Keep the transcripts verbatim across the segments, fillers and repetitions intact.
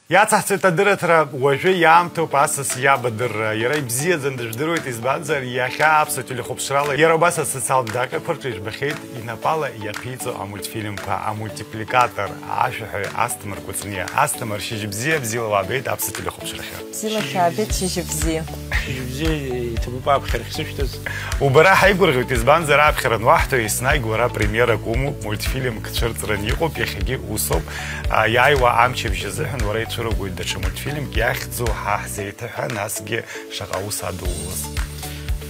Иацаҳҵеит адырраҭара, уажәы иаамҭоуп асас иабадырра. Иара ибзиаӡаны дыжәдыруеит, избанзар, иахьа аԥсуа телехәаԥшрала иара убас асоциалтә даҟьақәа рҿы ижәбахьеит инапала иаԥиҵо амультфильмқәа, амультипликатор, ашәаҳәаҩ Асҭамыр Кәыҵниа. Асҭамыр, шьыжьбзиа, бзиала уаабеит аԥсуа телехәаԥшрахьы. Бзиала шәаабеит, шьыжьбзиа. Шьыжьбзиа, иҭабуп аԥхьара ахьсышәҭаз. Убара ҳаигәырӷьоит, избанзар, аԥхьара ануаҳҭо, еснагь уара премиерак умоуп, мультфильмк цәырҵран иҟоуп, иахьагьы усоуп. А, иааиуа амчыбжь азыҳәан уара ицәыргоит даҽа мультфильмк иахьӡу ҳа ҳзеиҭаҳәа, насгьы шаҟа ус адулоз.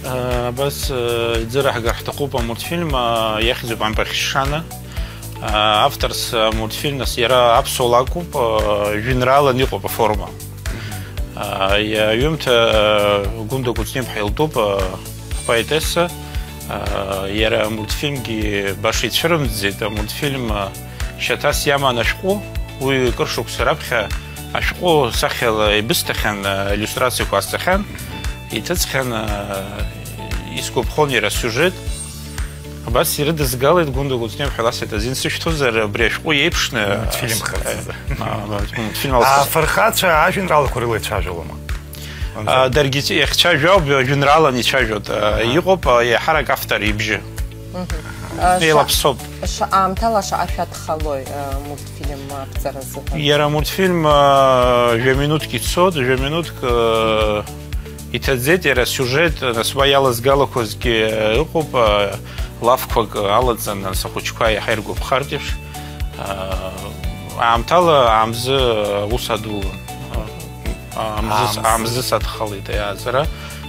А, абас, а, иӡыраҳгар ҳҭахуп амультфильм, а, иахьӡуп Ампахь шана. А, авторс, а, мультфильм, нас, иара аԥсуа лакәуп, а, жәеинраалан иҟоуп аформа. А, иаҩымҭа, а, Гәында Кәыҵниаԥҳа илтәуп, а, ҳпоетесса. А, иара амультфильмгьы баша ицәырымҵӡеит, амультфильм, а, шьаҭас иаман ашәҟәы, уи кыр шықәса раԥхьа ашәҟәы сахьала ибысҭахьан, а, иллиустрациақәа ҟасҵахьан, иҭыҵхьан, а, исгәаԥхон иара асиужет. Абас ирыдызгалеит Гәында Кәыҵниаԥҳа, иласҳәеит азин сышәҭозар, абри ашәҟәы иеиԥшны, мультфильм а, харцазы. А, мультфильм алҵ- Афырхацәа ажәеинраалақәа рыла ицәажәалома? А, даргьы иахьцәажәо ауп, жәеинраалан ицәажәоит. А, иҟоуп, а, еиҳарак автор ибжьы. Мгм. А, ша-, Еилаԥсоуп. Ша-, аамҭала шаҟа шәадхалои, а, мультфильм ақәҵара азыҳәан? Иара амультфильм, а, жәа минуҭк ицоит, жәа минуҭк, а, иҭаӡеит иара асиужет, нас уа иалазгалақәазгьы, а, ыҟоуп, а, лафқәак алаҵан, нас ахәыҷқәа иаҳа иргәаԥхартә еиԥш. А, аамҭала аамзы аус адулон. А, аамзы, Аамзы. аамзы садхалеит аиааӡара.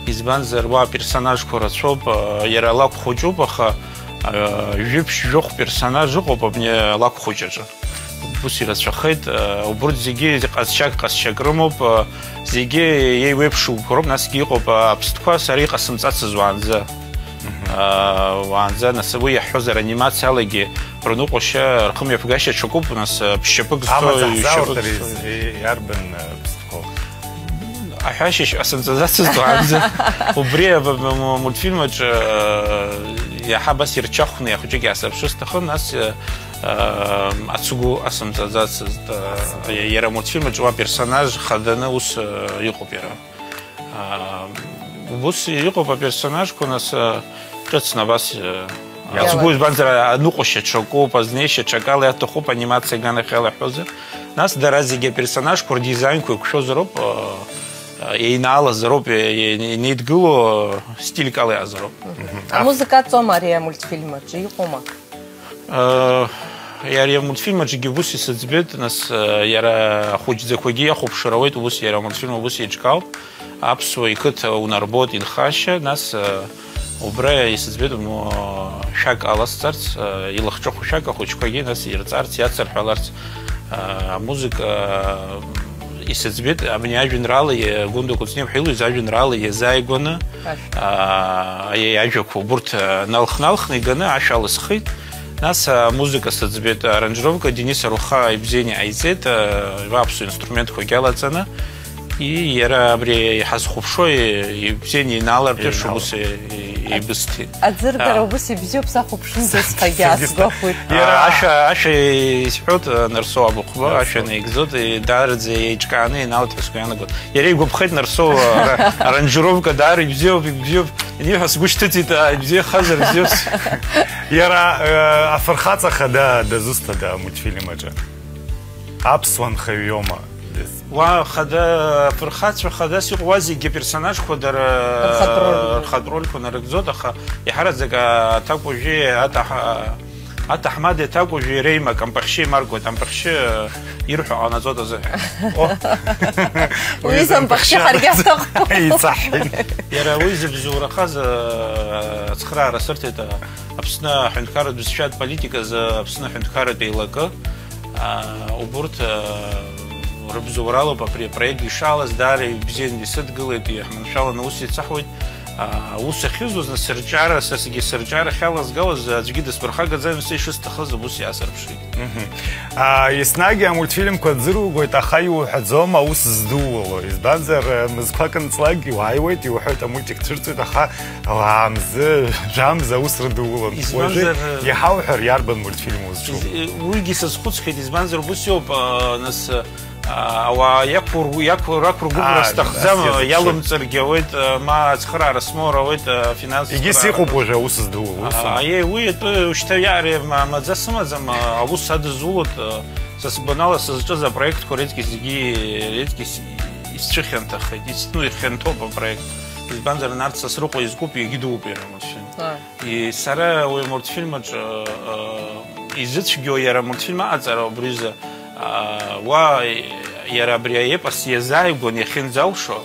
Избанзар, уа аперсонажқәа рацәоуп, а, иара алакә хәыҷуп, аха, а, жәиԥшь-жәохә персонаж ыҟоуп абни алакә хәыҷ аҿы. Ус ирацәахеит, а, убурҭ зегьы ҟазшьак, ҟазшьак рымоуп, а, зегьы еиуеиԥшуп роуп, насгьы иҟоуп, а, аԥстәқәа сара иҟасымҵацыз уаанӡа. Мгм. А, уаанӡа, нас, уи иаҳҳәозар, анимациалагьы рныҟәашьа, рхымҩаԥгашьа ҽакуп, нас, а, ԥшьшьапык зцо, Амаӡа ҩ-шьапык ҳзауртәарыз, зцо. Иарбан, а, ԥстәқәоу? Аҳәашьа ш-, асымҵаӡацызт уаанӡа. Убри аб-, аб-, м-, мультфильм аҿы, э, иаҳа абас ирчахәны ахәыҷык иаасырԥшыр сҭахын, нас, э, э, ацгәы асымҵаӡацызт, э, иара амультфильм аҿы уа персонаж хаданы ус, э, иҟоуп иара. Э, ус иҟоуп аперсонажқәа, нас, э, ҿыцны абас, э, Иалак. Ацгәы, избанзар, аныҟәашьа ҽакоуп, азнеишьа ҽакала иаҭахуп, анимациа аганахьала иаҳҳәозар. Нас дара зегьы аперсонажқәа рдизаинқәа еиқәшәозароуп, э, э, еинаалазароуп, е-, е-, инеидгыло стилькала иаазароуп. Мгм. Амузыка аҵоума ари амультфильм аҿы, иҟоума? Э, иара амультфильм аҿгьы ус исыӡбеит, нас, э, иара ахәыҷӡақәагьы иахәаԥшыр ауеит, ус иара амультфильм ус еиҿкаауп. Аԥсуа иқыҭа унарбоит инхашьа, нас, э, убра исыӡбеит, мо-, шәак аласҵарц, э, илахҿыху шәак ахәыҷқәагьы, нас, ирҵарц, иацырҳәаларц, э, амузыка, э, исыӡбеит, абни ажәеинраала, е-, Гәында Кәыҵниаԥҳа илыҩыз ажәеинраала иазааигәаны, Ашә. э, аи-, ажәақәа убурҭ, э, налх-налхны иганы ашә алысхит, нас, э, амузыка сыӡбеит, аранжировка Денис Аруха ибзианы иҟаиҵеит, э, аԥсуа инструментқәагьы алаҵаны, И, иара абри иҳазхәаԥшуа, и, ибзианы инаалартә еиԥш Еинаалартә. Убыс, и, и, еибысҭеит. Аӡыргара А. Убыс ибзиоуп, сахәаԥшындаз ҳәагьы Саргьы сгәахәит. Иара А. ашәа, ашәа исҳәоит, а, Нарсоу Абыхәба, Нарсоу. Ашәа наигӡоит, и, даараӡа еиҿкааны инаалт ҳәа сгәы иаанагоит. Иара игәаԥхеит Нарсоу, а, аранжировка даара ибзиоуп, ибзиоуп. Иниҳәа сгәы шьҭыҵит, а, ибзиахазар, бзиоуп. Иара, э, афырхаҵа хада дызусҭада амультфильм аҿы? Аԥсуа нхаҩ иоума? Уа, хада, афырхацәа хадас иҟоу уа зегьы аперсонажқәа дара Рхатә рольқәа. Рхатә рольқәа нарыгӡоит, аха иаҳараӡак аҭакәажәи атаҳ-, аҭаҳмадеи аҭакәажәи реимак ампахьшьы еимаркуеит, ампахьшьы ирҳәо ҟанаҵоит азыҳәан. О. Уи зампахьшьы ҳаргьы ҳҭахуп. Еиҵаҳҳәеит. Иара уи зыбзоурахаз, э, ацхыраара сырҭеит, э, Аԥсны аҳәынҭқарратә бызшәатә политиказы Аԥсны аҳәынҭқарратә еилакы. Аа, убурҭ, аа, рыбзоуралоуп абри апроект ишалаз, даара ибзианы исыдгылеит, иаҳманшәаланы аус ицаҳуеит. Аа, аус ахьызуаз, нас, сырҿиара, са зегьы сырҿиара ахьалазгалаз, аӡәгьы дысԥырхагаӡамызт, са ишысҭахыз убыс иаасырԥшит. Мгм. Аа, еснагь амультфильмқәа ӡыругоит, аха иуҳәаӡом аус здууало. Избанзар, мызқәак нҵлакгьы уааиуеит, иуҳәоит, амультик цәырҵуеит, аха Аамзы, жәамзы аус рыдулон. Избанзар, Уажәы иҳауҳәар, иарбан мультфильм узҿу? Из-, уигьы сазхәыцхьеит, избанзар, убыс иоуп, а, нас, а, а, ауаа иақәыргәы-, иақәыр-, рақәыргәыӷра Аа, сҭахӡам, ас иазыԥшу. Иалымҵыргьы ауеит, а, ма ацхыраара смоур ауеит, а, финанс Егьыс цхыраара. Иҟоуп уажәы аус здуа, ус А, ауп. Аиеи, уи атәы ушьҭа иааре ма-, маӡа сымаӡам, а, аус адызулоит, а, са сгәанала сызҿыз апроектқәа реизгьы зегьы, реизгьы с-, исцәыхьанҭахеит, ис-, ну, ихьанҭоуп апроект. Избанзар, Нарҭ Сасрыҟәа изкуп, егьи дууп иара амультфильм. Ааи. И-, сара уи амультфильм аҿы, э, изыцәгьоу иара амультфильм аҟаҵара убри азы, а, уа иара абри аепос иазааигәан иахьынӡалшо,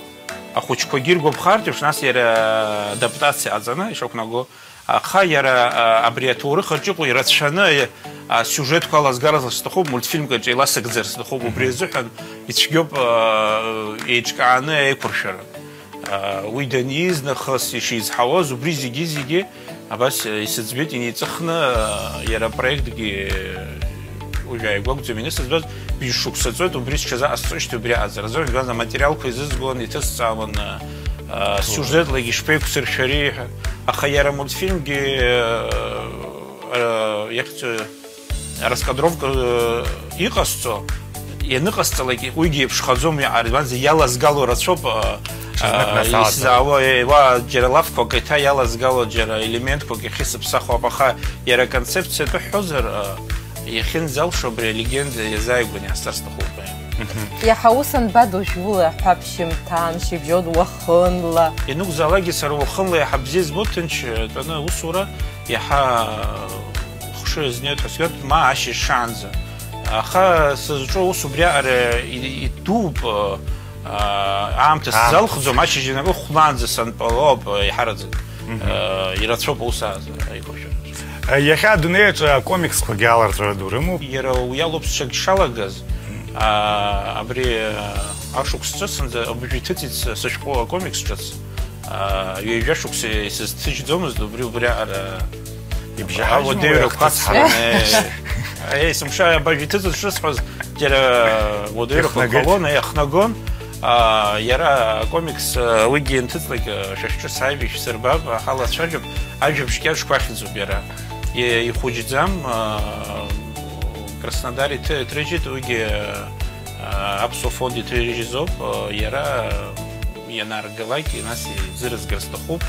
ахәыҷқәагьы иргәаԥхартә еиԥш, нас иара адаптациа ҟаҵаны ишақәнаго, аха иара, а, абри аҭоурых аҿы иҟоу ирацәаны, а, сиужетқәа алазгар сҭахуп, мультфильмк аҿы еиласыгӡар сҭахуп, убри Мгм. азыҳәан ицәгьоуп, а, еиҿкааны аиқәыршәара. А, уи даниз нахыс ишизҳауаз, убри зегьы-зегьы абас, э, исыӡбеит инеиҵыхны, а, иара апроектгьы, э, уажә ааигәа акәӡам инысыӡбаз, быжь шықәса ҵуеит, убри сҽазаҟасҵоижьҭеи убри аҟаҵаразы, жәбаз аматериалқәа изызгон, иҭысҵаауан, а, а, сиужетлагьы ишԥеиқәсыршәари ҳәа. Аха иара амультфильмгьы, э, э, иахьӡ-, раскадровка, э, иҟасҵо, ианыҟасҵалак, уигьы еиԥшхаӡом, иаҳа-, избанзар, иалазгало рацәоуп, э, Ҽазнык э, нас алаҵара. Исзаауа, э, уа, џьара лафқәак еиҭа иалазгало, џьара елементқәак иахьысыԥсахуа, аха иара аконцепциа атәы ҳҳәозар, э, иахьынӡалшо абри алегенда иазааигәаны иаасҵар сҭахуп, э. Мгм. Иаҳа ус анбадоу, жәула ҳәаԥшьымҭан, шьыбжьон уахынла? Ианакәзаалакгьы сара уахынла иаҳа бзиа избоит, ҭынч, э, тәаны аусура, иаҳа, э, хшыҩ азнеиуеит ҳәа сҳәоит, ма ашьыжь шаанӡа. Аха сызҿу аус убриаҟара и-, идууп, э, э, аамҭа Аамҭа. Сзалхӡом, ашьыжь инапы хәлаанӡа сантәалоуп, э, иҳараӡак. Мгм. Э, ирацәоуп аус ааз-, аиқәыршәараҿы. Э, иахьа адунеи аҿы акомиксқәагьы аларҵәара ду рымоуп. Иара уи алоуп сҽагьшалагаз, Мгм. а, абри, э, ашықәс ҿыцынӡа абыржә иҭыҵит сы-, сышәҟәы акомикс ҿыц. А, ҩажәа шықәса исызҭыжьӡомызт, убри, убриаҟара Ибжьаҳажьума ауадаҩрақәа уи ахҭыс ацҳараны, ҳара? Е, есымша абажә иҭыҵыз шысҳәоз, џьара ауадаҩрақәа Ихнагеит. Рколонна иахнагон. А, иара акомикс, а, уигьы ианҭыҵлак, а, шәа шәҿы сааижәи шәсырбап, аха лацәажәап, ажәабжь кьаҿқәа ахьӡуп иара. Е, ихәыҷӡам, а, Краснодар иҭы-, иҭрыжьит, уигьы, а, аԥсуа фонд иҭрыжьызоуп, а, иара, а, ианааргалак, нас иӡырызгар сҭахуп.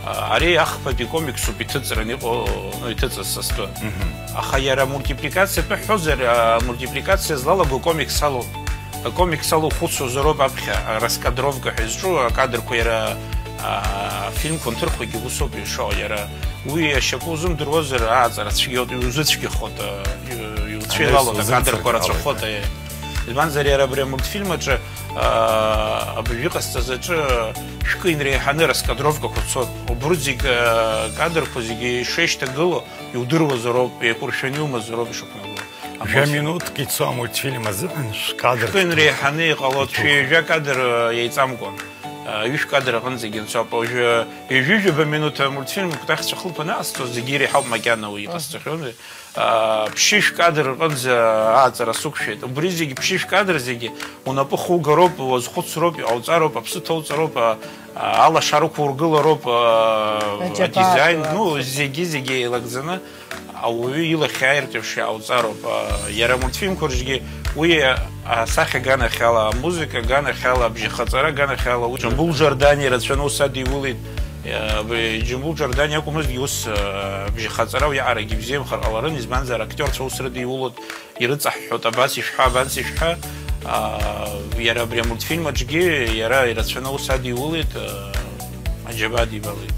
А, ари ахԥатәи комиксуп иҭыҵран иҟоу, ну, иҭыҵыз са стәы. Мгм. Аха иара амультипликациа атәы ҳҳәозар, а, амультипликациа злалаго комикс алоуп. Акомикс алоу хәыцуазароуп аԥхьа, а, раскадровка ҳәа изҿу акадрқәа иара, а, афильмқәа анҭырхуагьы усоуп ишыҟоу иара. Уи ашьапы узымдыруазар, ааҵара цәгьоуп, иузыцәгьахоит, а, иу-, иуцәеилалоит, Анаҩс акадрқәа узымцаргьы рацәахоит, ҟалоит. Е. Избанзар, иара абри амультфильм аҿы, аа, абыржә иҟасҵаз аҿы шәкы инреиҳаны раскадровкақәа цоит. Убырҭ зегь, аа, кадрқәа зегьы ишеишьҭагылоу иудыруазароуп, еиқәыршәаны иумазароуп ишықәнаго. Жәа Амультфильм. Минуҭк ицо амультфильм азыҳәан шәкадр Шәкы инреиҳаны иҟалоит, Иҭоуп. Шәи жәа кадр, аа, еиҵамкәан. Аа, ҩышә кадр аҟынӡагьы анцо, уажәы ҩажәижәаба минуҭ амультфильм кәтаӷьцәа хылԥаны аҟасҵо зегьы иреиҳауп макьана уи Аҳа. Иҟасҵахьоу. А, ԥшьышә кадр рҟынӡа ааҵара сықәшәеит. Убри зегьы, ԥшьышә кадр зегьы унапы хугароуп, уазхәыцроуп, иҟауҵароуп, аԥсы ҭоуҵароуп, а, а, алашара уқәургылароуп, а, Аџьабаа адизайн, ду ну, ацуп. Зегьы-зегьы еилагӡаны ауаҩы илахь иааиртә еиԥш иҟауҵароуп. А, иара амультфильмқәа рҿгьы уи, а, асахьа аганахьала, амузыка аганахьала, абжьахаҵара аганахьала, уи Џьамбул Џьорданиа ирацәаны ус адиулеит. Абри Џьамбул Џьорданиа акәмызҭгьы, ус, а, абжьахаҵара уиаҟарагьы ибзиамхар ҟаларын, избанзар, актиорцәа ус рыдиулоит, ирыҵаҳҳәоит, абас ишәҳәа, абас ишәҳәа, а, иара абри амультфильм аҿгьы иара ирацәаны аус адиулеит, а, аџьабаа дибалеит.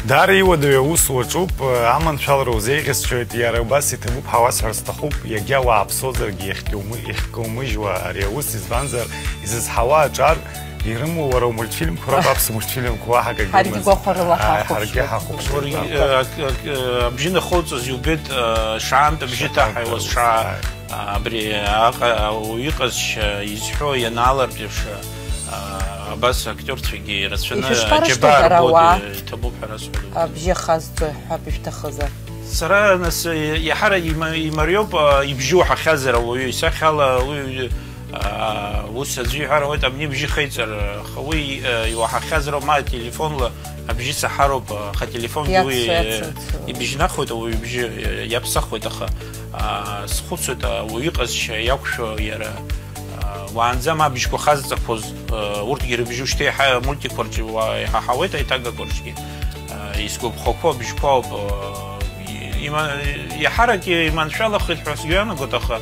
Даара иуадаҩу аус уаҿуп, а, аманшәалара узеиӷьасшьоит, иара убас иҭабуп ҳәа уасҳәар сҭахуп, иагьа уааԥсозаргьы иахькоумы-, иахькоумыжьуа ари аус, избанзар, изызҳауа аҿар, Ирымоу уара умультфильмқәа роуп, аԥсуа мультфильмқәа уаҳа акагьы Ҳаргьы рымаӡам. Гәахәарыла Ааи, ҳахәаԥшуеит. Ҳаргьы ҳахәаԥшуеит. Уаргьы, Гәахәарыла. Э, ак-, ак-, э, абжьы нахоуҵаз иубеит, э, шаантә абжьы Шаҟа ҭаҳаиуаз, абжьы шаа, ҭаҳаиуаз. Абри аҟа-, ауаҩы иҟазшьа изҳәо ианаалартә еиԥш, э, абас актиорцәагьы ирацәаны Ишәышԥарышьҭыз аџьабаа ара рбоит, ауаа? Э, иҭабуп ҳәа расҳәоит. Абжьы ахазҵо ҳәа бышәҭахызар? Сара, нас, э, иаҳа ра-, има-, имариоуп, э, ибжьы уаҳахьазар ауаҩы, исахьала уи, Аа, ус аӡәы иҳәар ауеит, абни бжьы хеиҵар, аха уи, э, иуаҳахьазароуп, ма ателефонла абжьы саҳароуп, аха ателефонгьы уи, Иац-, э, иацымцо. Ибжьнахуеит ауаҩы ибжьы, э, иаԥсахуеит, аха, аа, схәыцуеит, ауаҩы иҟазшьа иақәшәо иара, аа, Уаанӡа ма абжьқәа хазҵақәоз, э, урҭгьы рыбжьы шьҭа еиҳа мультикқәа рҿы уа-, иҳаҳауеит аиҭагақәа рҿгьы. Э, исгәаԥхақәо абжьқәа ауп, э, има-, иаҳарак иманшәалахеит ҳәа сгәы иаанагоит, аха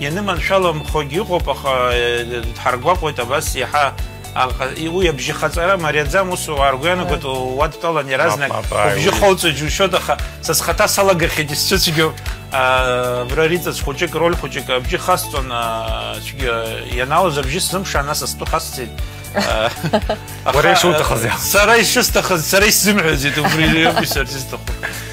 ианыманшәаламхогьы ыҟоуп, аха, э, дҳаргәаҟуеит абас иаҳа. Аха уи абжьы хаҵара мариаӡам, ус уаа ргәы иаанагоит, уа дтәалан иаразнак Мап, мап, ааи, убжьы уи. Хоуҵәыџь, ушьоит, аха са схаҭа салагахьеит исцәыцәгьоу. А, абра риҵаҵә хәыҷык, роль хәыҷык абжьы хасҵон, а, цәгьа ианалоз абжьы сзымԥшаан, нас астәы хасҵеит. А, аха, Уара ишуҭахыз иа. Сара ишысҭахыз, сара исзымҳәаӡеит, убри иоуп сара исҭаху.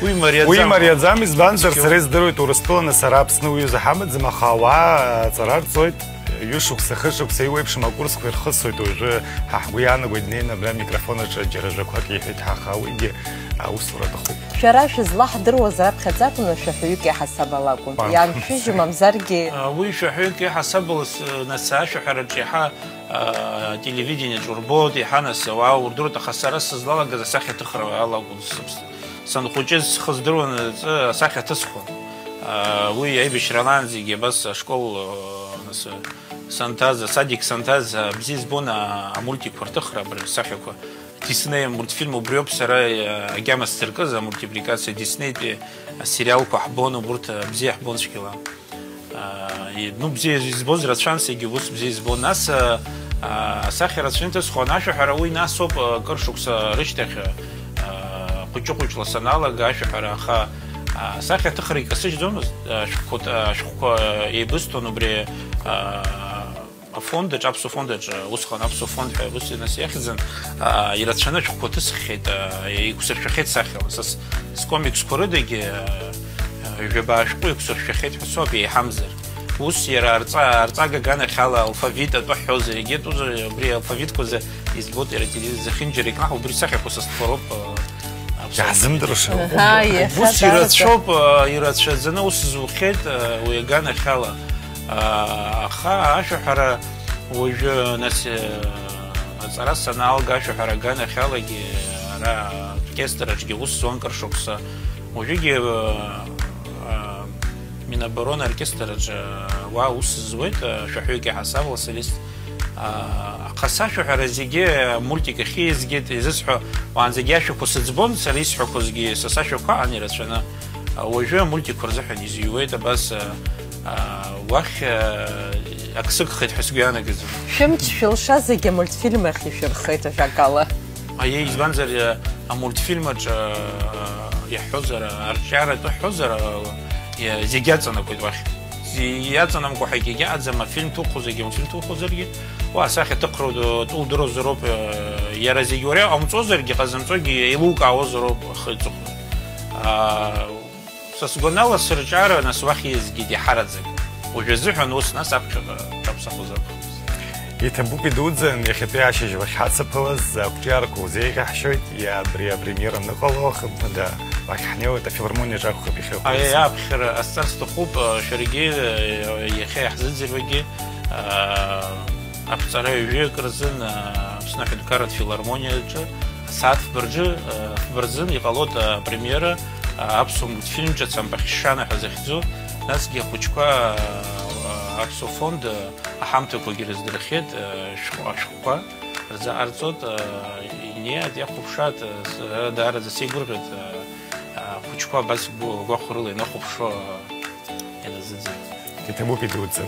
Уи мариаӡам. Уи мариаӡам, избанзар, Цқьоу. Сара издыруеит, Урыстәыланы сара Аԥсны уаҩы заҳамаӡам, аха ауаа, а, аҵара рҵоит. Ҩышықәса, хышықәса еиуеиԥшым акурсқәа ирхысуеит уажәы, ҳа ҳгәы иаанагоит, днеины абра амикрофон аҿы џьара жәақәак иҳәеит ҳаха, уигьы аусура аҭахуп. Шәара шәызлаҳдыруаз раԥхьаӡа акәны шәаҳәаҩык иаҳасаб ала акәын. Ма. Ианшәыжьы, мамзаргьы. А, уи шәаҳәаҩык иаҳасаб ала с-, нас ашәаҳәараҿы иаҳа, а, телевидениеҿ урбоит, иаҳа нас ауаа урдыруеит, аха сара сызлалагаз асахьаҭыхра ала акәын сыԥс-, санхәыҷыз схы здыруан, ҵы-, асахьа ҭысхуан. А, уи аибашьралаанӡагьы абас ашкол, а, нас, санҭаз, асадик санҭаз, а, бзиа избон, а, амультикқәа рҭыхра, абри асахьақәа. Диснеи амультфильм убриоуп сара, а, агьама сзыркыз, амультипликациа Диснеитәи асериалқәа ҳбон, убурҭ, а, бзиа ҳбон цәгьала. А, и-, ну, бзиа избоз рацәан, сегьы ус бзиа избон. Нас, а, а, асахьа рацәаны иҭысхуан ашәаҳәара, уи насоуп, а, кыр шықәса рышьҭахь, а, хәыҷы-хәыҷла саналага ашәаҳәара, аха, а, асахьа аҭыхра икасыжьӡомызт, а, ашәҟәқәа, а, ашәҟәқәа еибысҭон убри, а, афонд аҿы, аԥсуа фонд аҿы, усҟан аԥсуа фонд ҳәа ус нас иахьӡын, а, ирацәаны ашәҟәқәа ҭысххьеит, а, еиқәсыршәахьеит сахьала. Са с-, скомиксқәа рыдагьы, а, а, ҩажәа баа шәҟәы еиқәсыршәахьеит ҳәа соуп, еиҳамзар. Ус иара арҵа-, арҵага аганахьала алфавит атәы ҳҳәозар, егьи атәы убри алфавитқәа за избоит иара ателевизор зехьынџьара икнаҳау, убри сахьақәа са стәқәа роуп, а, аԥсуа Иаҳзымдыруашәа. Аҳа, иаха Ус даараӡа. Ирацәоуп, а, ирацәаӡаны ус зухьеит, а, уи аганахьала. А, аха ашәаҳәара уажәы, нас, а, аҵара санаалга, ашәаҳәара аганахьалагьы ара аоркестр аҿгьы ус зуан кыр шықәса. Уажәыгьы, а, а, Минобороны аоркестр аҿы уа ус зуеит, а, шәаҳәаҩык иаҳасаб ала солист. А, аха сашәаҳәара зегьы мультик ахьиазгеит, изысҳәо, уаанӡагьы ашәақәа сыӡбон, сара исҳәақәозгьы са сашәақәа аан ирацәаны. А, уажәы амультикқәа рзыҳәан изыҩуеит, абас, а, а, уахь, а, ак сыгхеит ҳәа сгәы иаанагӡом. Шәымч шәылша зегьы амультфильм ахь ишәырхеит, ажәакала. Аиеи, избанзар, а, амультфильм аҿы, а, иаҳҳәозар, арҿиаратә ҳҳәозар, а, иа-, зегь аҵанакуеит уахь. Зи-, иаҵанамкуа ҳәагьы егьаҟаӡам, афильм ҭухозаргьы, амультфильм ҭухозаргьы, уа асахьа аҭыхра ду-, удыруазароуп, э, иара зегь уара иҟамҵозаргьы, ҟазымҵогьы еилукаауазароуп ахы-, аҵыхәа. Аа, са сгәанала, сырҿиара нас уахь иазгеит иаҳараӡак. Уажә азыҳәан ус, нас аԥхьаҟа ҿаԥсахозар акәхап. Иҭабуп идуӡӡан, иахьатәи ашьыжь уахь ҳацаԥылаз, ақәҿиарақәа узеиӷьаҳшьоит, иа-, абри апремиера аныҟало, хымԥада, уахь ҳнеиуеит, афилармониаҿ акәхап иахьа Аиеи, уҟоу. Аԥхьара азҵаарц сҭахуп, а, шәаргьы, а, иахьа иаҳзыӡырҩуагьы, а, аԥҵара ҩажәаҩык рзын, а, Аԥсны аҳәынҭқарратә филармониаҿы асааҭ фба рҿы, а, фба рзын иҟалоит апремиера, а, аԥсуа мультфильм ҿыц Ампахьшана ҳәа захьӡу, насгьы ахәыҷқәа, а, а, аԥсуа фонд, а, аҳамҭақәагьы рыздырхьеит, а, шәҟәы-, ашәҟәқәа рзаҟарҵоит, а, инеиааит, иахәаԥшааит, а, сара даараӡа сеигәырӷьоит, а, а, ахәыҷқәа абас гәы-, гәахәарыла ианахәаԥшуа, а, ианазыӡырҩ. Иҭабуп идуӡӡан.